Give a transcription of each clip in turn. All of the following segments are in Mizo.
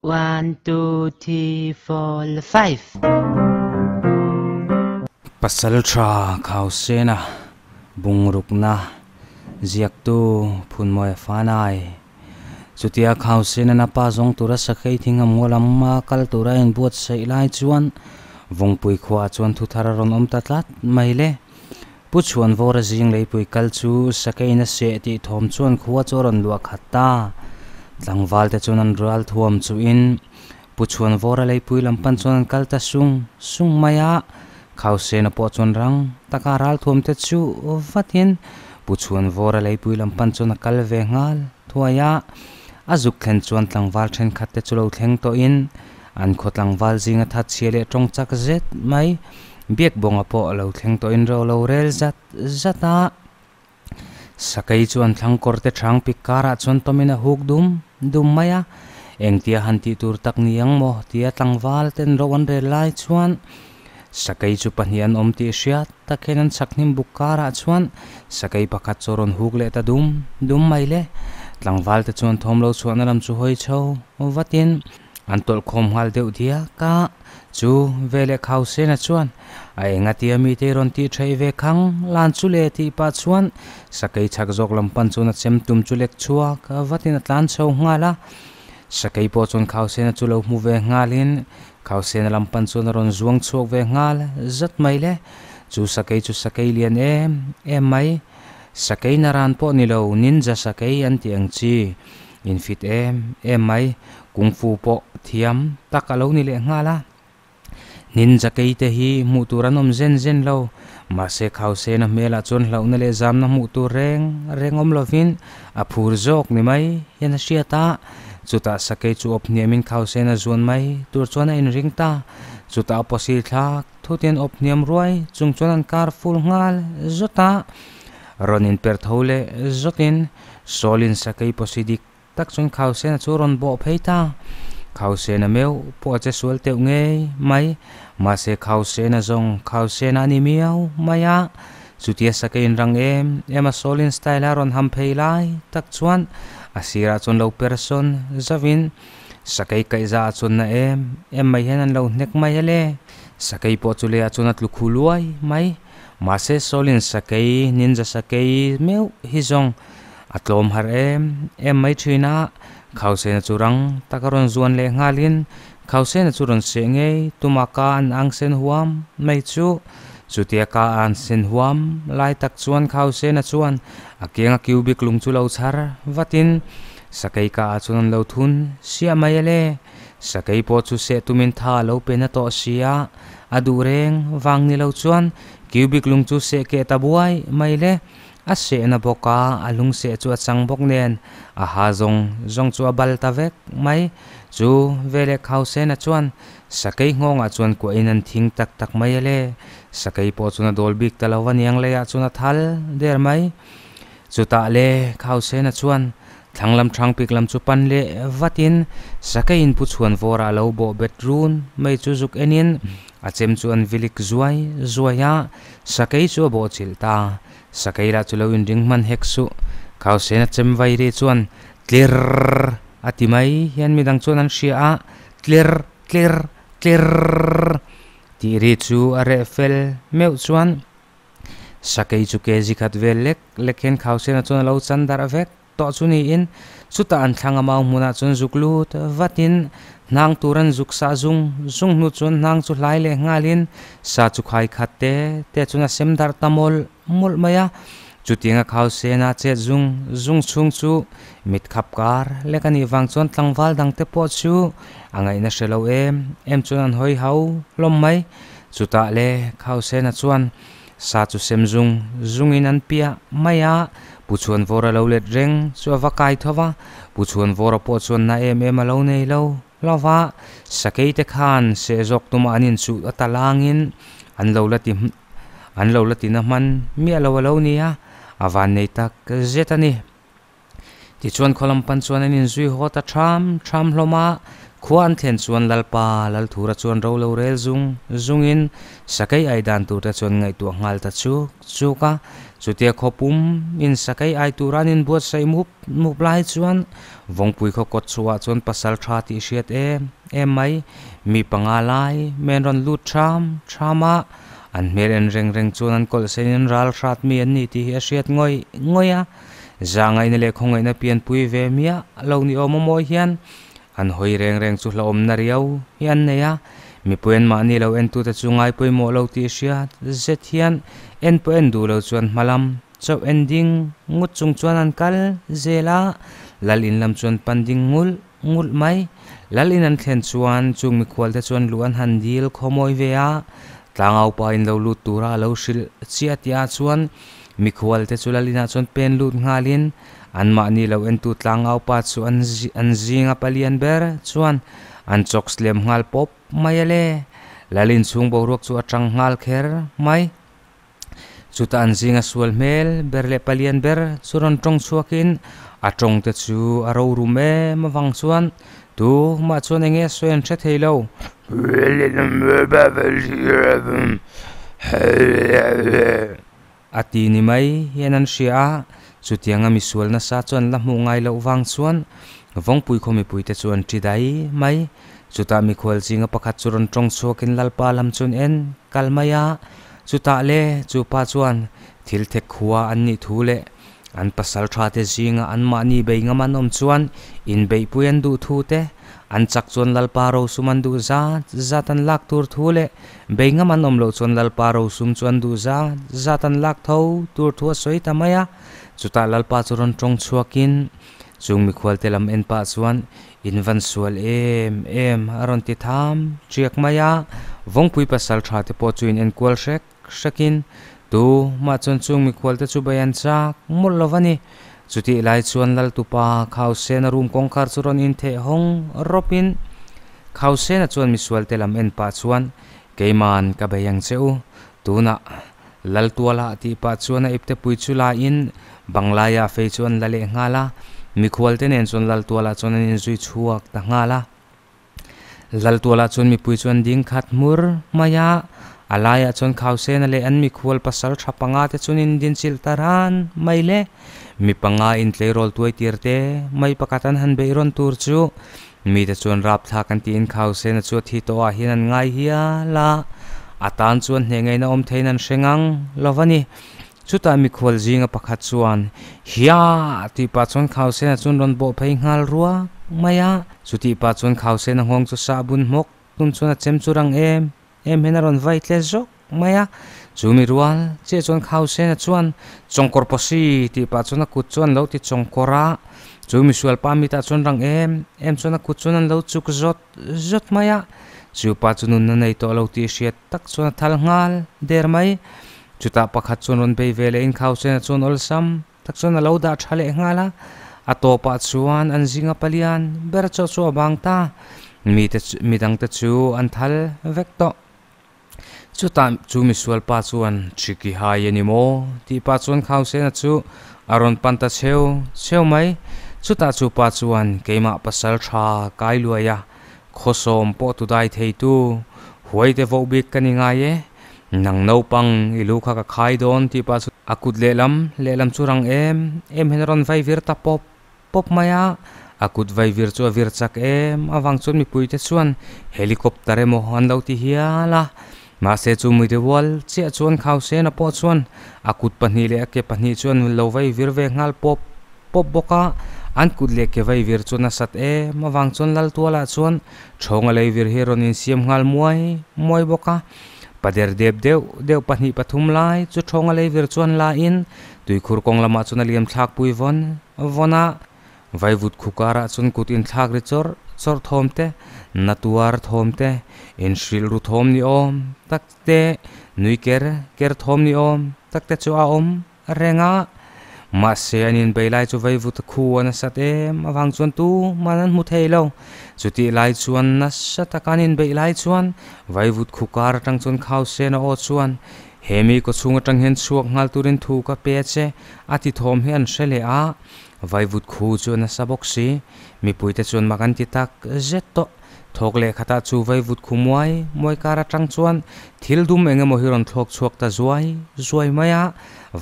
One, two, three, four, five. Pasaltha Khausena bungrukna ziaktu Phunmawia Fanai chutia Khausena na pa zawng tura sakhei thing a maw lama kal tura a inbuatsaih lai chuan Vawngpui khuaah chuan thu thar a rawn awm ta tlat mai le. Pu Chhuanvawra zing leipui kal chu Sakeina seh tih thawm chuan khua chu a rawn luah khat ta. Tlangval te chuan an ral thuam chuhin Pu Chhuanvawra leipui lam pan chuan an kal ta sung sung mai a. Khausena pawh chuan rang taka ral thuam te chu vatin Pu Chhuanvawra leipui lam pan chuan a kal ve nghal thuai a. A zuk thlen chuan tlangval thenkhat te chu lo thleng tawhin An khaw tlangval zinga thatchhia leh tawng chak zet mai Biakbawnga pawh a lo thleng tawhin ro lo rel zat zat a. Sakei chu an thlang kawr te thang pik karah chuan tawmin a huk dum dum mai a. Engtia han tih tur tak ni ang maw tia tlangval ten ro an rel lai chuan Sakei chu pahnih an awm tih hriat tak hian an chhak hnim buk karah chuan Sakei pakhat chu a rawn huk leh ta dum dum mai le. Tlangval te chuan thawm lo chhuahna lam chu hawi chho vatin An tawlh khawm nghal deuh diak a, chu veleh Khausena chuan a enga tia mite i rawn tih theih ve khang lan chu le tih pah chuan sakei chhak zawk lam pan chuan a chem tum chu lek chhuak vatin a tlan chho nghal a. Sakei pawh chuan Khausena chu lo hmu ve nghalin Khausena lam pan chuan a rawn zuang chhuak ve nghal zat mai le. Chu sakei chu sakei lian em em mai, sakei naran pawh ni lo ninja sakei an tih ang chi. Infit em em mai, kung fu pawh thiam tak a lo ni leh nghal a. Ninja kei te hi hmuh tur an awm zen zen lo, mahse Khausena hmelah chuan hlauhna leh zamna hmuh tur reng reng awm lovin a phur zawk ni mai hian a hriat a. Chutah sakei chu awp hniamin Khausena zuan mai tur chuan a inring ta. Chutah a pawsil thlak thutin awp hniam ruai chung chuan an kar ful nghal zawt a. Rawn inper tho leh zawtin Sawlin sakei pawsi dik tak chuan Khausena chu a rawn bawh phei ta. Khausena meuh pawh a che sual teuh ngei mai. Mahse Khausena zawng Khausena a ni miau mai a. Chutia sakei inrang em em a Sawlin style a rawn ham phei lai tak chuan a sirah chuan lo per sawn zauhin sakei kaihza ah chuan na em em mai hian an lo hnek mai a le. Sakei pawh chu leiah chuan a tlu khu luai mai. Mahse Sawlin sakei, ninja sakei meuh hi zawng a tlawm har em em mai thin a, Khausena chu rang tak a rawn zuan leh nghalin Khausena chu rawn seh ngei tuma ka an ang sen huam mai chu. Chutia ka an sen huam lai tak chuan Khausena chuan a kianga cubic lung chu lo chhar vatin sakei ka ah chuan an lo thun siah mai a le. Sakei pawh chu seh tumin tha a lo pe na tawh si a, a duh reng vang ni lo chuan cubic lung chu seh keh ta buai mai le. A sehna bawk a, a lung seh chu a chang bawk nen a ha zawng zawng chu a bal ta vek mai. Chu veleh Khausena chuan sakei nghawngah chuan kuahin an thing tak tak mai a le. Sakei pawh chuan a dawl bik ta lo va niang leiah chuan a thal der mai. Chutah le Khausena chuan Thlang lam thang pik lam chu pan leh vatin sakeiin pu chhuan vawrah a lo bawh bet run mai chu zuk enin a chem chu an vilik zuai zuai a, sakei chu a bawh chilh ta. Sakei lah chu lo inring hman hek suh. Khausena chem vai ri chuan tlir a ti mai hian midang chuan an hria a, tlir tlir tlir tih ri chu a reh fel meuh chuan Sakei chu ke zi khat vel lek lek hian Khausena chuan a lo chan darh vek tawh chu niin chutah an thlang a mau hmunah chuan zuk lut vatin hnang tur an zuk sah zung zung hnu chuan hnang chu hlai leh nghalin sa chu khai khat te te chuan a sem darh ta mawlh mawlh mai a. Chutianga Khausena chet zung zung chhung chu mit khap kar lek a nih vang chuan tlangval dangte pawh chu a ngaihna hre lo em em chuan an hawi hau hlawm mai. Chutah le Khausena chuan Sa chu sem zung zungin an piah mai a, Pu Chhuanvawra lo let reng chu a va kai tho va, Pu Chhuanvawra pawh chuan na em em a lo nei lo lo va, Sakei te khan seh zawk tuma an inchuh a ta langin an lo la ti an lo la ti na hman miah lo a lo ni a, a van nei tak zet a ni. Tichuan khawlam pan chuan an inzui haw ta ṭham ṭham hlawm a, khua an thlen chuan Lalpa Lalthura chuan ro lo rel zung zungin sakei ai dan turte chuan ngaihtuah nghal ta chuk chuk a. Chutia khaw pum in sakei ai tura an inbuatsaih mup mup lai chuan Vawngpui khaw kawt chhuah chuan pasal tha tih hriat em em mai. Mi panga lai mai an rawn lut tham tham a, an hmel en reng reng chuan an kawlh sen in ral hrat mi an ni tih hi a hriat ngawih ngawih a. Zahngaihna leh khawngaihna pianpui ve miah lo ni awm a mawi hian an hawi reng reng chu hlauhawmna riau hi an nei a. Mipui an mahni lo entute chu ngai pawimawh lo tih hriat zet hian en pawh en duh lo chuan hma lam Chauh en ding ngut chung chuan an kal zel a, lal in lam chuan pan ding ngulh ngulh mai. Lal in an thlen chuan chung mikhual te chuan luh an han dil khawmawi ve a, tlangau pa in lo lut tura a lo hrilh chiah tih ah chuan mikhual te chu lal inah chuan pen lut nghalin anmahni lo entu tlangau pa chu an an zinga palian ber chuan an chawk slem nghal pawp mai a le. Lal inchhung boruak chu a tang nghal kher mai. Chutah an zinga sual hmel ber leh palian ber chu rawn tawng chhuakin a tawng te chu a ro rum em avang chuan tumah chuan enge a sawi an hre thei lo. A ti ni mai hian an hria a, chutianga misual nasa chu an la hmuh ngai loh vang chuan Vawngpui khaw mipuite chu an ṭi dai mai. Chutah mikhual zinga pakhat chu rawn tawng chhuakin Lalpa lam chuan en kal mai a, chutah le chu pa chuan thil thek khua an nih thu leh an pasal tha te zinga anmahni bei ngam an awm chuan inbeihpui an duh thu te, an chak chuan Lalpa rosum an duh zat zat an lak tur thu leh bei ngam an awm loh chuan Lalpa rosum chu an duh zat zat an lak tho tur thu a sawi ta mai a. Chutah Lalpa chu rawn tawng chhuakin chung mikhualte lam en pah chuan In van sual em em a rawn ti tham chiak mai a, Vawngpui pasal tha te pawh chu in enkual hrek hrek in tu mah chuan chung mikhual te chu bai an chak mawlh lo va ni. Chutih lai chuan Laltupa Khausena room kawngkhar chu rawn intheh hawng rawp in Khausena chuan misual te lam en pah chuan Keiman ka bei ang che u, tunah Laltuala tih pah chuan a ipte pui chu la in Banglaiah fei chu an la leh nghal a, mikhual te nen chuan Laltuala chuan an inzui chhuak ta nghal a. Laltuala chuan mipui chu an ding khat hmur mai a, a laiah chuan Khausena leh an mikhual pasal tha panga te chuan indinchilh ta ran mai le. Mi panga intleirawl tuai tir te mai pakhat an han beih rawn tur chu mite chuan rapthlak an tiin Khausena chu a thi tawh ah hian an ngai hial a, a tan chuan hneh ngaihna awm theiin an hre ngang lo va ni. Chutah mikhual zinga pakhat chuan, Hiah! tih pah chuan Khausena chuan rawn bawh phei nghal ruak mai a. Chutih pah chuan Khausena nghawng chu sah bun hmawk tum chuan a chem chu rang em em hian a rawn vai tle zawk mai a. Chu mi rual chiah chuan Khausena chuan, Chawngkawr pawsi! tih pah chuan a kut chuan lo ti chawngkawr a. Chu misualpa mitah chuan rang em em chuan a kut chuan an lo chuk zawt zawt mai a. Chu pa chu nunna nei tawh lo tih hriat tak chuan a thal nghal der mai. Chutah pakhat chuan rawn bei ve leh in Khausena chuan awlsam tak chuan a lo dah tha leh nghal a, a tawpah chuan an zinga palian ber chaw chu a bang ta, mite chu midangte chu an thal vek tawh. Chutah chu misual pa chuan Chiki hai a ni maw? tih pah chuan Khausena chu a rawn pan ta cheu cheu mai. Chutah chu pa chuan keimah pasal tha kai luai a, khawsawm pawh tu dai theitu huaite voh bik ka ni ngai e, Nang naupang i lu kha ka khai dawn tih pah chu a kut lehlam lehlam chu rang em em hian a rawn vai vir ta pawp pawp mai a, a kut vai vir chu a vir chak em avang chuan mipuite chuan helicopter emaw an lo ti hial a, mahse chu mite rual chiah chuan Khausena pawh chuan a kut pahnih leh a ke pahnih chuan lo vai vir ve nghal pawp pawp bawk a, an kut leh ke vai vir chu nasat em avang chuan Laltualah chuan Thawnga lei vir hi a rawn insiam nghal muai muai bawk a. Pader dep deuh deuh pahnih pathum lai chu thawnga lei vir chuan la in tuikhur kawng lamah chuan a liam thlak pui vawn vawn a. Vaivut khu karah chuan kut inthlak ri chawrh chawrh thawm te, na tuar thawm te, inhrilh ru thawm ni awm tak te, nui ker ker thawm ni awm tak te chu a awm reng a. Mahse an inbei lai chu vaivut khu a nasat em avang chuan tuman an hmu thei lo. Chutih lai chuan nasa taka an inbeih lai chuan vaivut khu kar atang chuan Khausena aw chuan, He mi kawchhung atang hian chhuak nghal turin thu ka pe a che, a ti thawm hi an hre leh a. Vaivut khu chu a nasa bawk si. Mipuite chuan mak an ti tak zet tawh. Thawk leh khatah chu vaivut khu muai muai kar atang chuan thil dum eng emaw hi rawn thlawk chhuak ta zuai zuai mai a.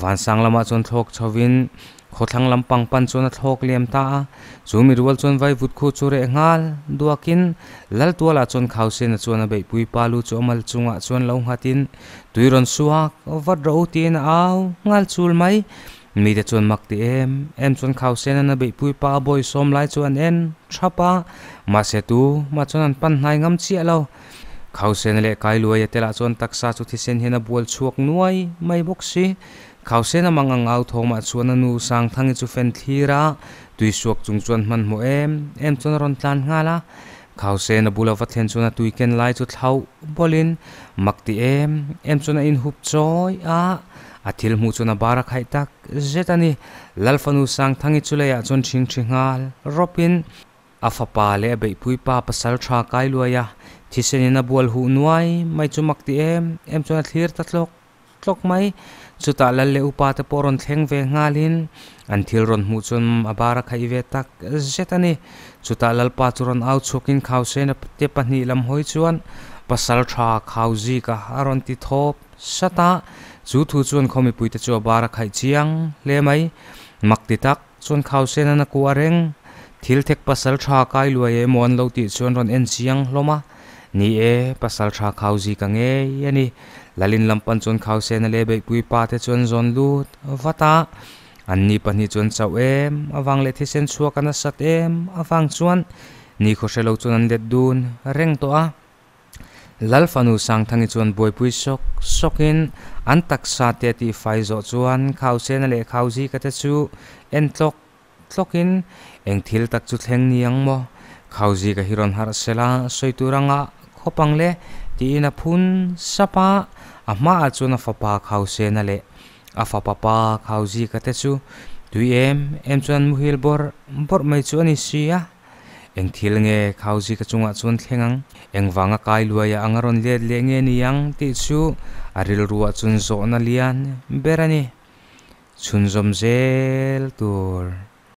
Vansang lamah chuan thlawk chhovin Khawthlang lampang pan chuan a thlawk liam ta a, chu mi rual chuan vaivut khu chu reh nghal duakin Laltualah chuan Khausena chuan a beihpui pa lu chu a mal chungah chuan lo nghatin tui rawn suak vat rawh u tiin a au nghal chul mai. Mite chuan mak ti em em chuan Khausena'n a beihpui pa a bawi sawm lai chu an en thap a, mahse tu mah chuan an pan hnai ngam chiah lo. Khausena leh Kailuaia te lah chuan taksa chu thisen hian a bual chhuak nuai mai bawk si. Khausena mang ang au thawmah chuan a nu Sangthangi chu fen thlir a, tui suak chung chuan hmanhmawh em em chuan a rawn tlan nghal a. Khausena bula va thlen chuan a tui ken lai chu thlauh bawlin mak ti em em chuan a inhup chawi a, a thil hmuh chuan a bar a khaih tak zet a ni. Lalfanu Sangthangi chu leiah chuan ṭhingṭhi nghal rawpin A fapa leh a beihpui pa pasal tha kai luai a, thisen in a bual huh nuai mai chu mak ti em em chuan a thlir ta tlawk tlawk mai. Chutah lal leh upa te pawh rawn thleng ve nghalin an thil rawn hmuh chuan a bar a khaih ve tak zet a ni. Chutah lalpa chu rawn au chhuakin Khausena te pahnih lam hawi chuan pasal tha khau zika a rawn ti thawp sat a, chu thu chuan khaw mipuite chu a bar a khaih chiang hle mai. Mak ti tak. Chuan Khausenan a kuah reng. Thil thek pasal tha kai luai emaw an lo tih chuan rawn en chiang hlawm a. Ni e, pasal tha khau zi ka ngei a ni. Lalin lam pan chuan Khausena leh Beihpui pa te chuan zawn lut vat a. An ni pahnih chuan chauh em avang leh thisen chhuak a nasat em avang chuan ni khawhre lo chuan an let dun reng tawh a. Lal fanu Sangthangi chuan buaipui sawk sawkin an taksa te a tihfai zawh chuan Khausena leh Khauzika te chu en tlawk tlawkin eng thil tak chu thleng ni ang maw? Khauzika hi rawn harh sela sawi tur anga khawp ang le tiin a phun sap a, a hmaah chuan a fapa Khausena leh a fapa pa Khauzika te chu tui em em chuan an muhil bawrh bawrh mai chu a ni si a. Eng thil nge Khauzi ka chungah chuan thleng ang? Eng vanga kai luaia anga rawn let leh nge ni ang tih chu a rilruah chuan zawhna lian ber a ni. Chhunzawm zel tur.